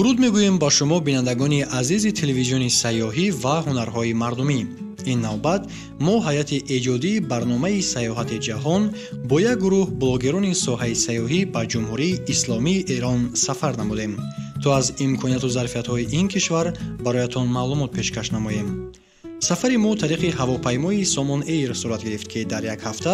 Дуруд мегӯем ба шумо бинандагони азизи телевизиони сайёҳӣ ва ҳунарҳои мардумӣ. Ин навбат мо ҳайати эҷодии барномаи сайёҳати ҷаҳон бо як гурӯҳ блогерони соҳаи сайёҳӣ ба Ҷумҳурии Исломии Эрон сафар намудем, то аз имконияту зарфиятҳои ин кишвар бароятон маълумот пешкаш намоем. Сафари мо тариқи ҳавопаймои Сомон Эйр сурат гирифт, ки дар як ҳафта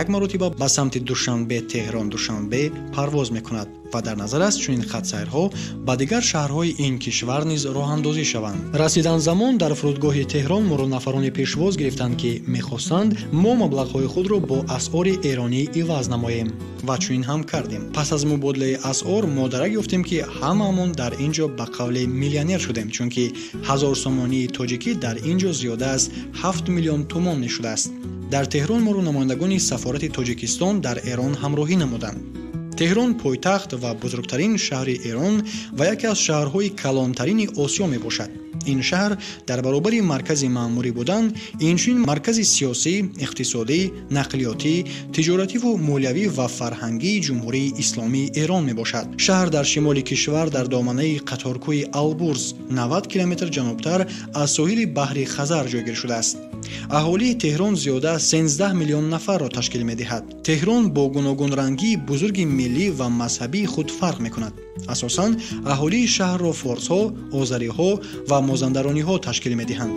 як маротиба ба самти Душанбе, Теҳрон, Душанбе парвоз мекунад ва дар назар аст чунин хатсайрҳо ба дигар шаҳрҳои ин кишвар низ роҳандозӣ шаванд. Расидан замон дар фурудгоҳи Теҳрон моро нафароне пешвоз гирифтанд, ки мехостанд мо маблағҳои худро бо асъори эронӣ иваз намоем ва чунин ҳам кардем. Пас аз мубодилаи асъор мо дарак ёфтем, ки ҳамаамон дар ин ҷо ба қавле миллионер шудем, чунки 1000 сомонии тоҷикӣ дар ин ҷо зиёда аз 7 миллион тумон мешудааст. Дар Теҳрон моро намояндагони сафорати Тоҷикистон дар Эрон ҳамроҳӣ намуданд. Теҳрон пойтахт ва бузургтарин шаҳри Эрон ва яке аз шаҳрҳои калонтарини Осиё мебошад. Ин шаҳр дар баробари маркази маъмурӣ будан, инчунин маркази сиёсӣ, иқтисодӣ, нақлиётӣ, тиҷоративу молиявӣ ва фарҳангии Ҷумҳурии Исломии Эрон мебошад. Шаҳр дар шимоли кишвар дар доманаи қаторкӯҳи Албурз 90 километр ҷанубтар аз соҳили баҳри Хазар ҷойгир шудааст. Аҳолии Теҳрон зиёда аз 13 миллион нафарро ташкил медиҳад. Теҳрон бо гуногунрангии бузурги миллӣ ва мазҳабии худ фарқ мекунад. Асосан аҳолии шаҳрро форсҳо, озариҳо ва мозандарониҳо ташкил медиҳанд.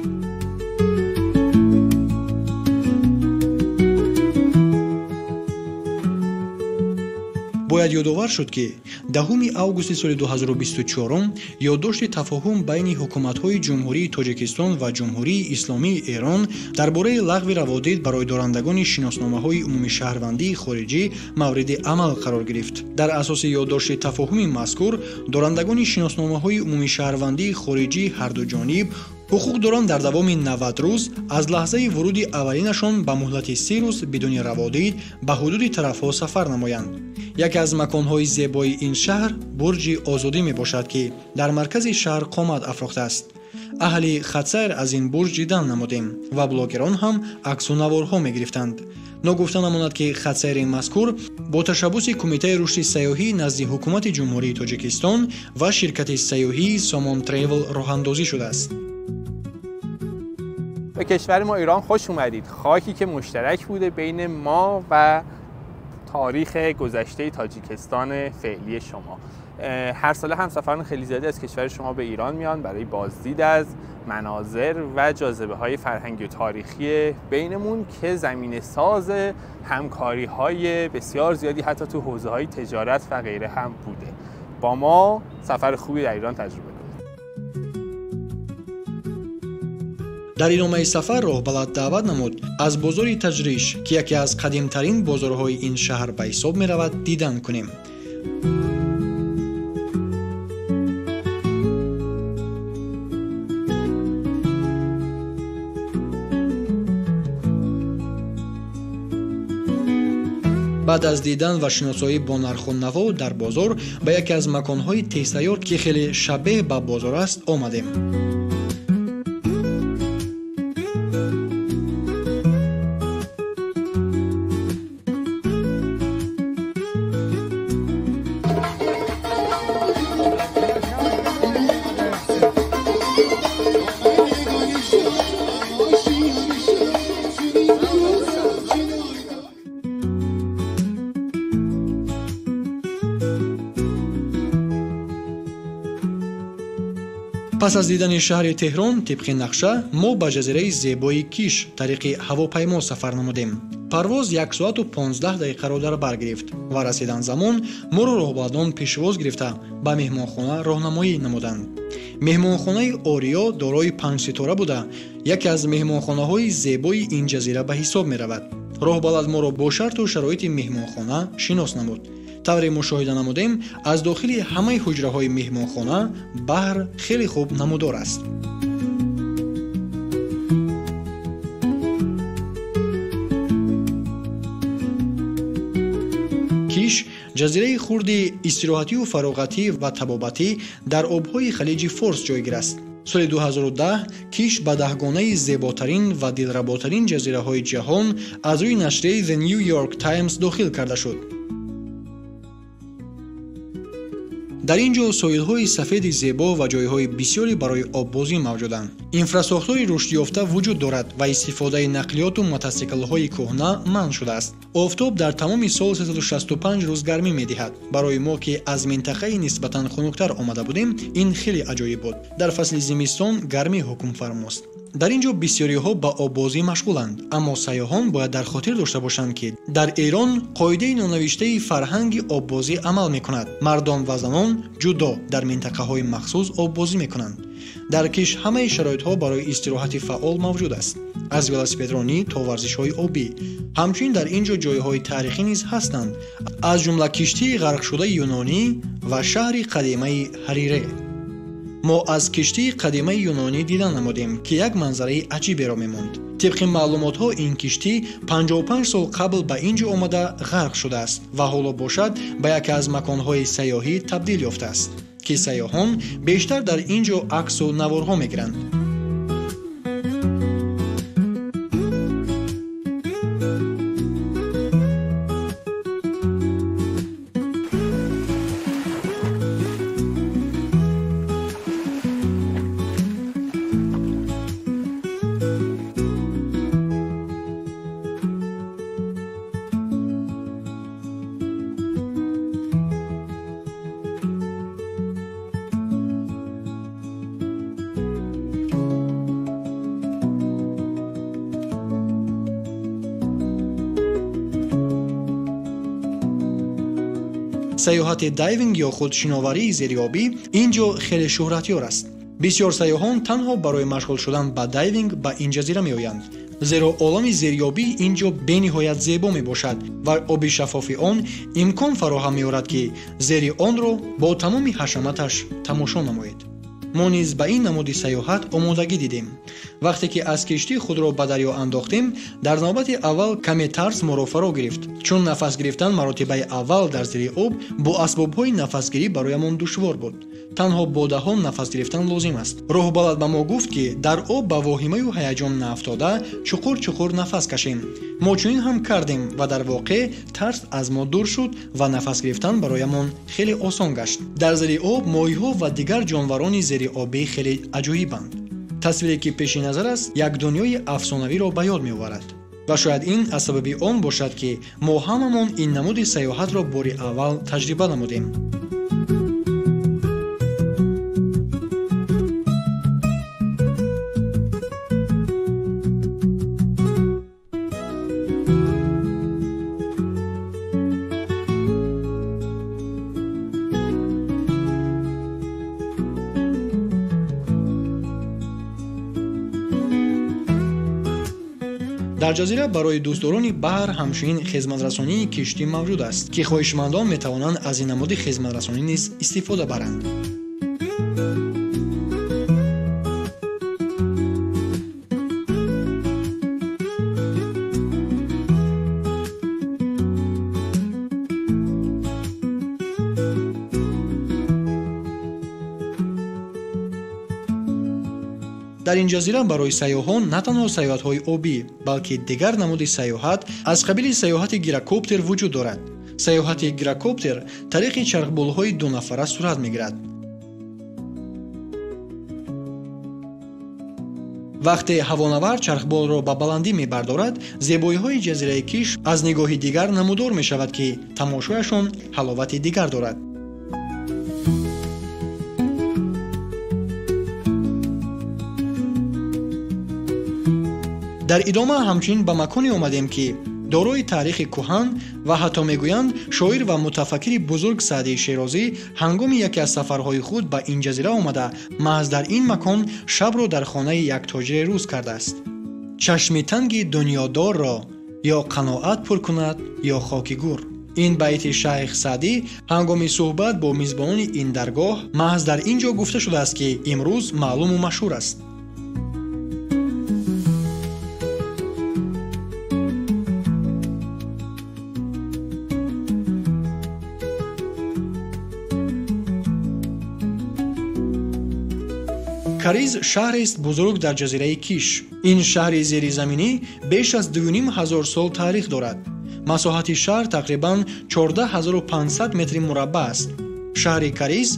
Бояд ёдовар шуд, ки 10 августи соли 2024 ёддошти тафоҳум байни ҳукуматҳои Ҷумҳурии Тоҷикистон ва Ҷумҳурии Исломии Эрон дар бораи лағви раводид барои дорандагони шиносномаҳои умумишаҳрвандии хориҷӣ мавриди амал қарор гирифт. Дар асоси ёддошти тафоҳуми мазкур дорандагони шиносномаҳои умумишаҳрвандии хориҷӣ ҳарду ҷониб ҳуқуқ доранд дар давоми 90 рӯз аз лаҳзаи вуруди аввалинашон ба муҳлати 30 рӯз бидуни раводид ба ҳудуди тарафҳо сафар намоянд. Яке аз маконҳои зебои ин шаҳр бурҷи Озодӣ мебошад, ки дар маркази шаҳр қомат афрохтааст. Аҳли хатсайр аз ин бурҷ дидан намудем ва блогерон ҳам аксу наворҳо мегирифтанд. Ногуфта намонад, ки хатсайри мазкур бо ташаббуси Кумитаи рушди сайёҳӣ назди Ҳукумати Ҷумҳурии Тоҷикистон ва ширкати сайёҳии Сомон Тревел роҳандозӣ шудааст. به کشور ما ایران خوش اومدید. خاکی که مشترک بوده بین ما و تاریخ گذشته تاجیکستان فعلی شما. هر ساله همسفران خیلی زیادی از کشور شما به ایران میان برای بازدید از مناظر و جاذبه‌های فرهنگی و تاریخی بینمون که زمینه ساز همکاری‌های بسیار زیادی حتی تو حوزه‌های تجارت و غیره هم بوده. با ما سفر خوبی در ایران تجربه کنید. Дар идомаи сафар роҳбалад даъват намуд аз бозори Таҷриш, ки яке аз қадимтарин бозорҳои ин шаҳр ба ҳисоб меравад, дидан кунем. Баъд аз дидан ва шиносоӣ бо нарху наво дар бозор ба яке аз маконҳои тезтайёр, ки хеле шабеҳ ба бозор аст, омадем. Пас аз дидани шаҳри Теҳрон тибқи нақша мо ба ҷазираи зебои Киш тариқи ҳавопаймо сафар намудем. Парвоз 1 соату 15 дақиқаро дар бар гирифт ва расидан замон моро роҳбаладон пешвоз гирифта ба меҳмонхона роҳнамоӣ намуданд. Меҳмонхонаи Ориё дорои 5 ситора буда, яке аз меҳмонхонаҳои зебои ин ҷазира ба ҳисоб меравад. Роҳбалад моро бо шарту шароити меҳмонхона шинос намуд. Тавре мушоҳида намудем, аз дохили ҳамаи ҳуҷраҳои меҳмонхона баҳр хеле хуб намудор аст. Киш ҷазираи хурди истироҳатию фароғатӣ ва табобатӣ дар обҳои халиҷи Форс ҷойгир аст. Соли 2010 Киш ба даҳгонаи зеботарин ва дилработарин ҷазираҳои ҷаҳон аз рӯи нашрияи The New York Times дохил карда шуд. Дар ин ҷо соҳилҳои сафеди зебо ва ҷойҳои бисёре барои оббозӣ мавҷуданд. Инфрасохтори рушдёфта вуҷуд дорад ва истифодаи нақлиёту мотосиклҳои кӯҳна манъ шудааст. Офтоб дар тамоми сол 365 рӯз гармӣ медиҳад. Барои мо, ки аз минтақаи нисбатан хунуктар омада будем, ин хеле аҷоиб буд. Дар фасли зимистон гармӣ ҳукмфармост. Дар ин ҷо бисёриҳо ба оббозӣ машғуланд, аммо сайёҳон бояд дар хотир дошта бошанд, ки дар Эрон қоидаи нонавиштаи фарҳанги оббозӣ амал мекунад. Мардон ва занон ҷудо дар минтақаҳои махсус оббозӣ мекунанд. Дар Киш ҳамаи шароитҳо барои истироҳати фаъол мавҷуд аст, аз велосипедронӣ то варзишҳои обӣ. Ҳамчунин дар ин ҷо ҷойҳои таърихӣ низ ҳастанд, аз ҷумла киштии ғарқшудаи юнонӣ ва шаҳри қадимаи Ҳарире. Мо аз киштии қадимаи юнонӣ дидан намудем, ки як манзараи аҷиберо мемонд. Тибқи маълумотҳо, ин киштӣ 55 сол қабл ба ин ҷо омада ғарқ шудааст ва ҳоло бошад ба яке аз маконҳои сайёҳӣ табдил ёфтааст, ки сайёҳон бештар дар ин ҷо аксу наворҳо мегиранд. Сайёҳати дайвинг ё худ шиноварии зериобӣ ин ҷо хеле шӯҳратёр аст. Бисёр сайёҳон танҳо барои машғул шудан ба дайвинг ба ин ҷазира меоянд, зеро олами зериобӣ ин ҷо бениҳоят зебо мебошад ва оби шаффофи он имкон фароҳам меорад, ки зери онро бо тамоми ҳашаматаш тамошо намоед. Мо низ ба ин намуди сайёҳат омодагӣ дидем. Вақте ки аз киштӣ худро ба дарё андохтем, дар навбати аввал каме тарс моро фаро гирифт, чун нафас гирифтан маротибаи аввал дар зери об бо асбобҳои нафасгирӣ бароямон душвор буд. Танҳо бо даҳон нафас гирифтан лозим аст. Роҳбалад ба мо гуфт, ки дар об ба воҳимаю ҳаяҷон наафтода чуқур-чуқур нафас кашем. Мо чунин ҳам кардем ва дар воқеъ тарс аз мо дур шуд ва нафас гирифтан бароямон хеле осон гашт. Дар зери об моҳиҳо ва дигар ҷонварони зериобӣ хеле аҷоибанд. Тасвире, ки пеши назар аст, як дунёи афсонавиро ба ёд меоварад. Ва шояд ин аз сабаби он бошад, ки мо ҳамамон ин намуди сайёҳатро бори аввал таҷриба намудем. Дар ҷазира барои дӯстдорони баҳр ҳамчунин хизматрасонии киштӣ мавҷуд аст, ки хоҳишмандон метавонанд аз ин намуди хизматрасонӣ низ истифода баранд. Дар ин ҷазира барои сайёҳон на танҳо сайёҳатҳои обӣ, балки дигар намуди сайёҳат аз қабили сайёҳати гирокоптер вуҷуд дорад. Сайёҳати гирокоптер тариқи чархболҳои дунафара сурат мегирад. Вақте ҳавонавард чархболро ба баландӣ мебардорад, зебоиҳои ҷазираи Киш аз нигоҳи дигар намудор мешавад, ки тамошояшон ҳаловати дигар дорад. Дар идома ҳамчунин ба маконе омадем, ки дорои таърихи кӯҳан ва ҳатто мегӯянд шоир ва мутафаккири бузург Саъдии Шерозӣ ҳангоми яке аз сафарҳои худ ба ин ҷазира омада, маҳз дар ин макон шабро дар хонаи як тоҷире рӯз кардааст. Чашми танги дунёдорро ё қаноат пур кунад, ё хоки гур. Ин байти шайх Саъдӣ ҳангоми суҳбат бо мизбонони ин даргоҳ маҳз дар ин ҷо гуфта шудааст, ки имрӯз маълуму машҳур аст. Кариз шаҳрест бузург дар ҷазираи Киш. Ин шаҳри зеризаминӣ беш аз 2500 сол таърих дорад. Масоҳати шаҳр тақрибан 14500 метри мураббаъ аст. Шаҳри Карис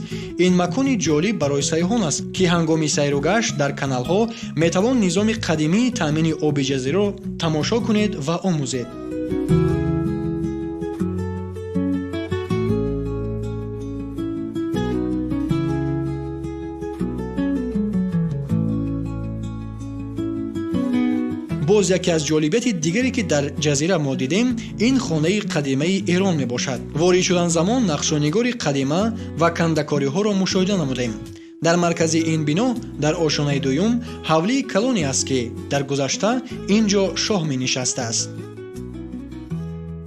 ин макони ҷолиб барои сайёҳон аст, ки ҳангоми сайру гашт дар каналҳо метавон низоми қадимии таъмини оби ҷазираро тамошо кунед ва омӯзед. Боз яке аз ҷолибияти дигаре, ки дар ҷазира мо дидем, ин хонаи қадимаи Эрон мебошад. Ворид шудан замон нақшунигори қадима ва кандакориҳоро мушоҳида намудем. Дар маркази ин бино дар ошонаи дуюм ҳавлии калоне аст, ки дар гузашта ин ҷо шоҳ менишастааст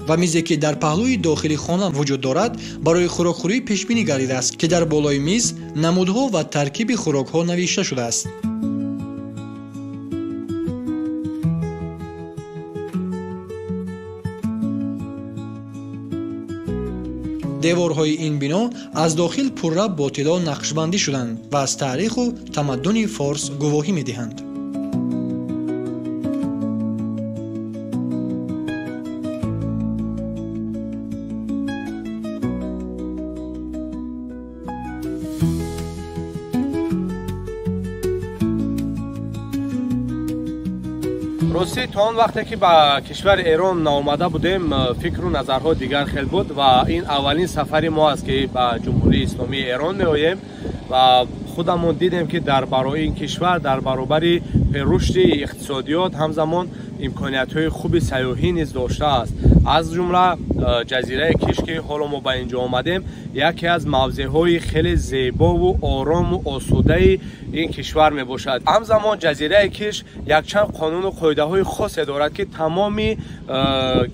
ва мизе, ки дар паҳлӯи дохили хона вуҷуд дорад, барои хӯрокхӯрӣ пешбинӣ гардидааст, ки дар болои миз намудҳо ва таркиби хӯрокҳо навишта шудааст. Деворҳои ин бино аз дохил пурра бо тилло нақшбандӣ шуданд ва аз таъриху тамаддуни форс гувоҳӣ медиҳанд. Ростӣ, то он вақте ки ба кишвари Эрон наомада будем, фикру назарҳо дигар хел буд ва ин аввалин сафари мо аст, ки ба Ҷумҳурии Исломии Эрон меоем ва худамон дидем, ки дар барои ин кишвар дар баробари рушди иқтисодиёт ҳамзамон имкониятҳои хуби сайёҳӣ низ доштааст. Аз ҷумла ҷазираи Киш, ки ҳоло мо ба ин ҷо омадем, яке аз мавзеъҳои хеле зебову орому осудаи ин кишвар мебошад. Ҳамзамон ҷазираи Киш якчанд қонуну қоидаҳои хосе дорад, ки тамоми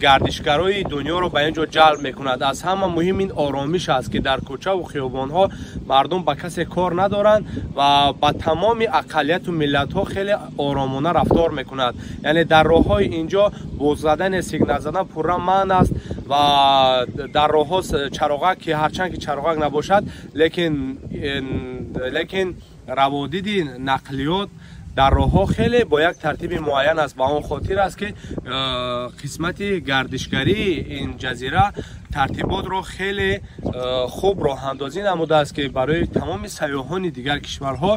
гардишгарои дунёро ба ин ҷо ҷалб мекунад. Аз ҳама муҳим ин оромиш аст, ки дар кӯчаву хиёбонҳо мардум ба касе кор надоранд ва ба тамоми ақаллияту миллатҳо хеле оромона рафтор мекунад. Яъне дар роҳҳои ин ҷо боз задани сигнал задан пурра манъ аст ва дар роҳҳо чароғак, ки ҳарчанд ки чароғак набошад, лекин раводиди нақлиёт дар роҳҳо хеле бо як тартиби муайян аст. Ба он хотир аст, ки қисмати гардишгарии ин ҷазира тартиботро хеле хуб роҳандозӣ намудааст, ки барои тамоми сайёҳони дигар кишварҳо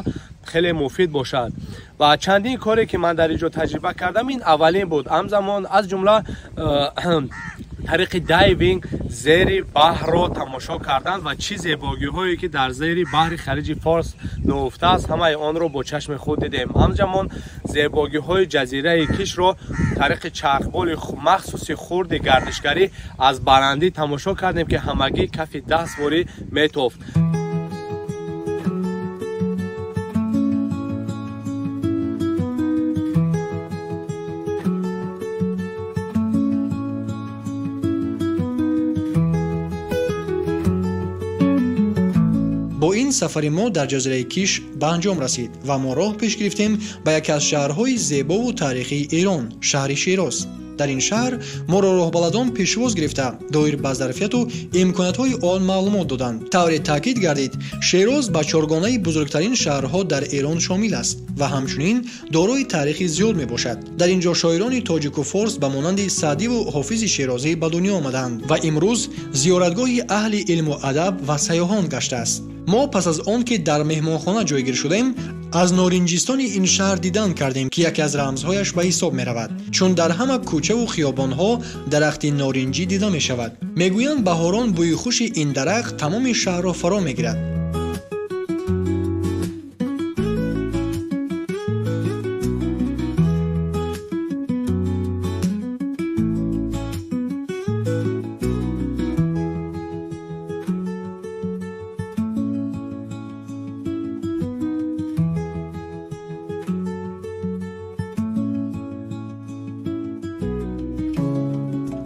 хеле муфид бошад. Ва чандин коре, ки ман дар ин ҷо таҷриба кардам, ин аввалин буд. Ҳамзамон аз ҷумла тариқи дайвинг зери баҳрро тамошо кардан ва чӣ зебогиҳое, ки дар зери баҳри Халиҷи Форс нуҳуфтааст, ҳамаи онро бо чашми худ дидем. Ҳамзамон зебогиҳои ҷазираи Кишро тариқи чархболи махсуси хурди гардишгарӣ аз баландӣ тамошо кардем, ки ҳамагӣ кафи 10 ворӣ метофт. Бо ин сафари мо дар ҷазираи Киш ба анҷом расид ва мо роҳ пеш гирифтем ба яке аз шаҳрҳои зебову таърихии Эрон, шаҳри Шероз. Дар ин шаҳр моро роҳбаладон пешвоз гирифта, доир ба зарфияту имкониятҳои он маълумот доданд. Тавре таъкид гардид, Шероз ба чоргонаи бузургтарин шаҳрҳо дар Эрон шомил аст ва ҳамчунин дорои таърихи зиёд мебошад. Дар ин ҷо шоирони тоҷику форс ба монанди Саъдиву Ҳофизи Шерозӣ ба дунё омадаанд ва имрӯз зиёратгоҳи аҳли илму адаб ва сайёҳон гаштааст. Мо пас аз он ки дар меҳмонхона ҷойгир шудем, аз норинҷистони ин шаҳр дидан кардем, ки яке аз рамзҳояш ба ҳисоб меравад, чун дар ҳама кӯчаву хиёбонҳо дарахти норинҷӣ дида мешавад. Мегӯянд, баҳорон бӯи хуши ин дарахт тамоми шаҳрро фаро мегирад.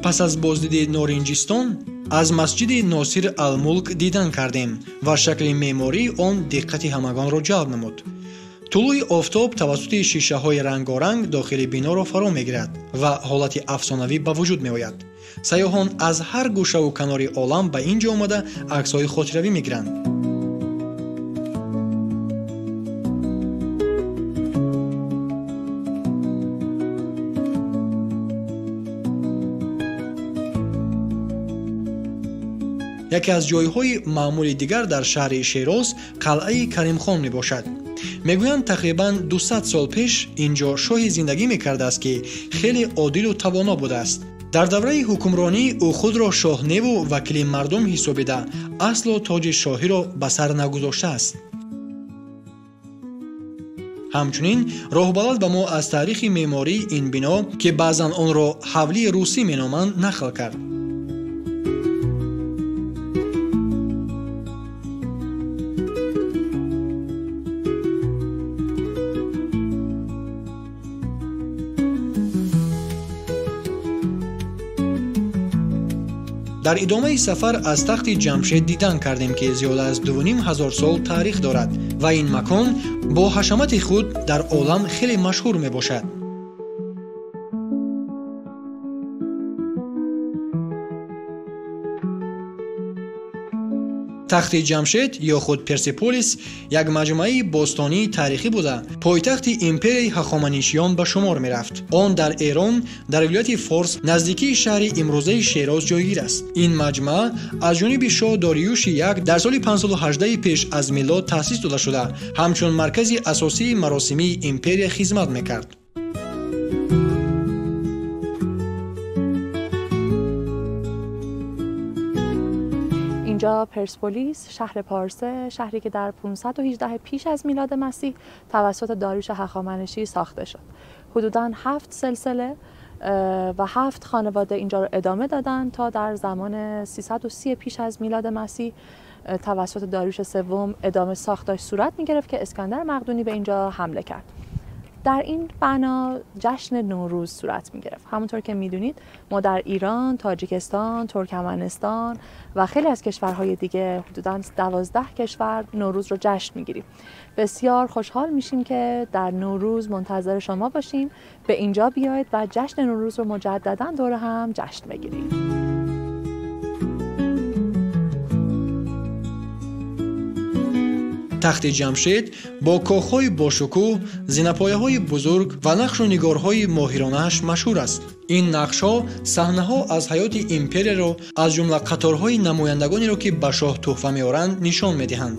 Пас аз боздиди норинҷистон аз масҷиди Носир Алмулк дидан кардем ва шакли меъмории он диққати ҳамагонро ҷалб намуд. Тулӯи офтоб тавассути шишаҳои рангоранг дохили биноро фаро мегирад ва ҳолати афсонавӣ ба вуҷуд меояд. Сайёҳон аз ҳар гӯшаву канори олам ба ин ҷо омада аксҳои хотиравӣ мегиранд. Яке аз ҷойҳои маъмули дигар дар шаҳри Шероз қалъаи Каримхон мебошад. Мегӯянд, тақрибан 200 сол пеш ин ҷо шоҳе зиндагӣ мекардааст, ки хеле одилу тавоно будааст. Дар давраи ҳукмронӣ ӯ худро шоҳ неву вакили мардум ҳисобида, асло тоҷи шоҳиро ба сар нагузоштааст. Ҳамчунин роҳбалад ба мо аз таърихи меъмории ин бино, ки баъзан онро ҳавлии русӣ меноманд, нақл кард. Дар идомаи сафар аз тахти Ҷамшед дидан кардем, ки зиёда аз 2500 сол таърих дорад ва ин макон бо ҳашамати худ дар олам хеле машҳур мебошад. Тахти Ҷамшед ё худ Персеполис як маҷмӯаи бостонии таърихӣ буда, пойтахти империяи Ҳахоманишиён ба шумор мерафт. Он дар Эрон, дар вилояти Форс, наздикии шаҳри имрӯзаи Шероз ҷойгир аст. Ин маҷмӯа аз ҷониби шоҳ Дориюши як дар соли 518 пеш аз милод таъсис дода шуда, ҳамчун маркази асосии маросимии империя хизмат мекард. اینجا پرسپولیس، شهر پارسه، شهری که در 518 پیش از میلاد مسیح توسط داریوش هخامنشی ساخته شد. حدوداً 7 سلسله و 7 خانواده اینجا رو ادامه دادن تا در زمان 330 پیش از میلاد مسیح توسط داریوش سوم ادامه ساختش صورت می‌گرفت که اسکندر مقدونی به اینجا حمله کرد. در این بنا جشن نوروز صورت می گرفت. همونطور که می دونید ما در ایران، تاجیکستان، ترکمنستان و خیلی از کشورهای دیگه، حدوداً 12 کشور نوروز رو جشن می گیریم. بسیار خوشحال میشیم که در نوروز منتظر شما باشیم. به اینجا بیاید و جشن نوروز رو مجدداً دور هم جشن بگیریم. Тахти Ҷамшед бо коҳҳои бошукӯҳ, зинапояҳои бузург ва нақшу нигорҳои моҳиронааш машҳур аст. Ин нақшҳо саҳнаҳо аз ҳаёти империяро, аз ҷумла қаторҳои намояндагонеро, ки ба шоҳ тӯҳфа меоранд, нишон медиҳанд.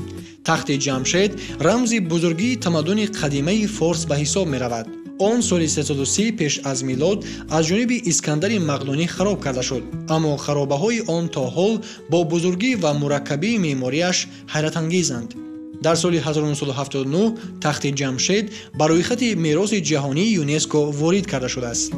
Тахти Ҷамшед рамзи бузургии тамаддуни қадимаи форс ба ҳисоб меравад. Он соли 330 пеш аз милод аз ҷониби Искандари Мақдунӣ хароб карда шуд, аммо харобаҳои он то ҳол бо бузургӣ ва мураккабии меъмориаш ҳайратангезанд. Дар соли 1979 тахти Ҷамшед ба рӯйхати мероси ҷаҳонии ЮНЕСКО ворид карда шудааст.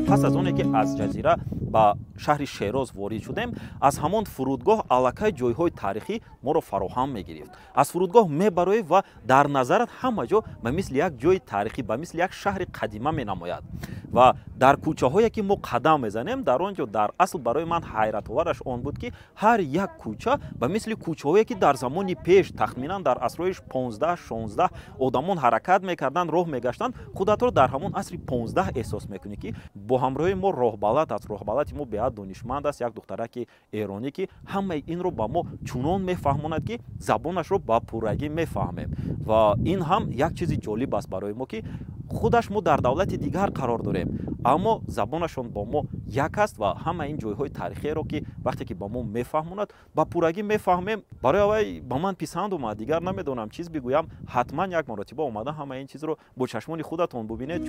Пас аз оне ки аз ҷазира ба шаҳри Шероз ворид шудем, аз ҳамон фурудгоҳ аллакай ҷойҳои таърихӣ моро фароҳам мегирифт. Аз фурудгоҳ мебароӣ ва дар назарат ҳама ҷо ба мисли як ҷои таърихӣ, ба мисли як шаҳри қадима менамояд. Ва дар кӯчаҳое ки мо қадам мезанем, дар он ҷо дар асл барои ман ҳайратовараш он буд, ки ҳар як кӯча ба мисли кӯчаҳое ки дар замони пеш, тахминан дар асрҳои 15-16 одамон ҳаракат мекарданд, роҳ мегаштанд, худатро дар ҳамон асри 15 эҳсос мекунӣ, ки бо ҳамроҳи мо роҳбалад аст. Роҳбалати мо беҳад донишманд аст, як духтараки эронӣ, ки ҳамаи инро ба мо чунон мефаҳмонад, ки забонашро ба пуррагӣ мефаҳмем. Ва ин ҳам як чизи ҷолиб аст барои мо, ки худаш мо дар давлати дигар қарор дорем, аммо забонашон бо мо як аст ва ҳама ин ҷойҳои таърихиеро, ки вақте ки ба мо мефаҳмонад, ба пуррагӣ мефаҳмем. Барои аввай ба ман писанд омад, дигар намедонам чиз бигӯям. Ҳатман як маротиба омада ҳама ин чизро бо чашмони худатон бубинед.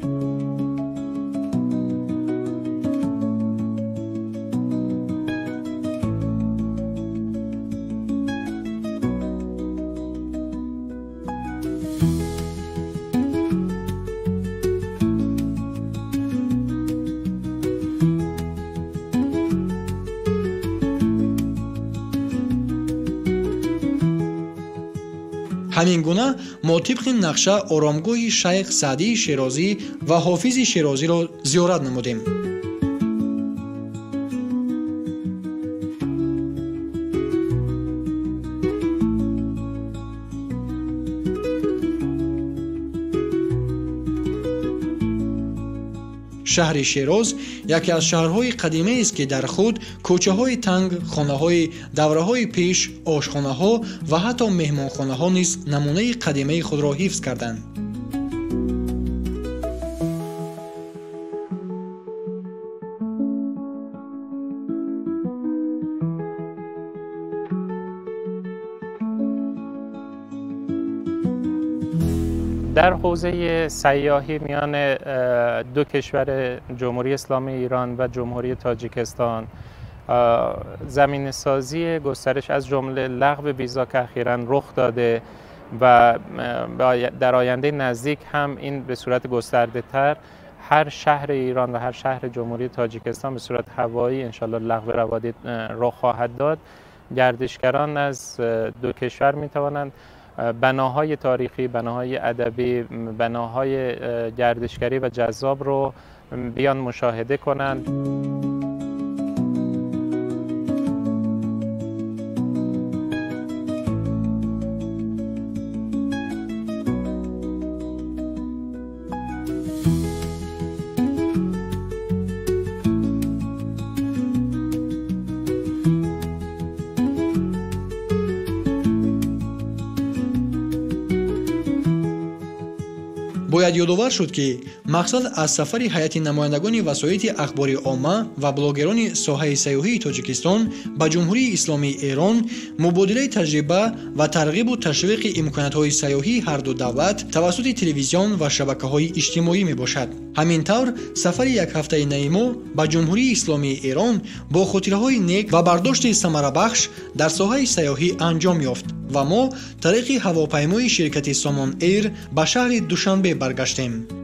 Ҳамин гуна мо тибқи нақша оромгоҳи шайх Саъдии Шерозӣ ва Ҳофизи Шерозиро зиёрат намудем. Шаҳри Шероз яке аз шаҳрҳои қадимаест, ки дар худ кӯчаҳои танг, хонаҳои давраҳои пеш, ошхонаҳо ва ҳатто меҳмонхонаҳо низ намунаи қадимаи худро ҳифз карданд. در حوزه سیاحی میان دو کشور جمهوری اسلامی ایران و جمهوری تاجیکستان زمینه سازی گسترش از جمله لغو ویزا که اخیراً رخ داده و در آینده نزدیک هم این به صورت گسترده تر هر شهر ایران و هر شهر جمهوری تاجیکستان به صورت هوایی انشالله لغو روادید رخ خواهد داد. گردشگران از دو کشور می توانند بناهای تاریخی، بناهای ادبی، بناهای گردشگری و جذاب رو بیان مشاهده کنند. Бояд ёдовар шуд, ки мақсад аз сафари ҳайати намояндагони васоити ахбори омма ва блогерони соҳаи сайёҳии Тоҷикистон ба Ҷумҳурии Исломии Эрон мубодилаи таҷриба ва тарғибу ташвиқи имкониятҳои сайёҳии ҳарду давлат тавассути телевизион ва шабакаҳои иҷтимоӣ мебошад. Ҳамин тавр сафари якҳафтаинаи мо ба Ҷумҳурии Исломии Эрон бо хотираҳои нек ва бардошти самарабахш дар соҳаи сайёҳӣ анҷом ёфт ва мо тариқи ҳавопаймои ширкати Сомон Эйр ба шаҳри Душанбе баргаштем.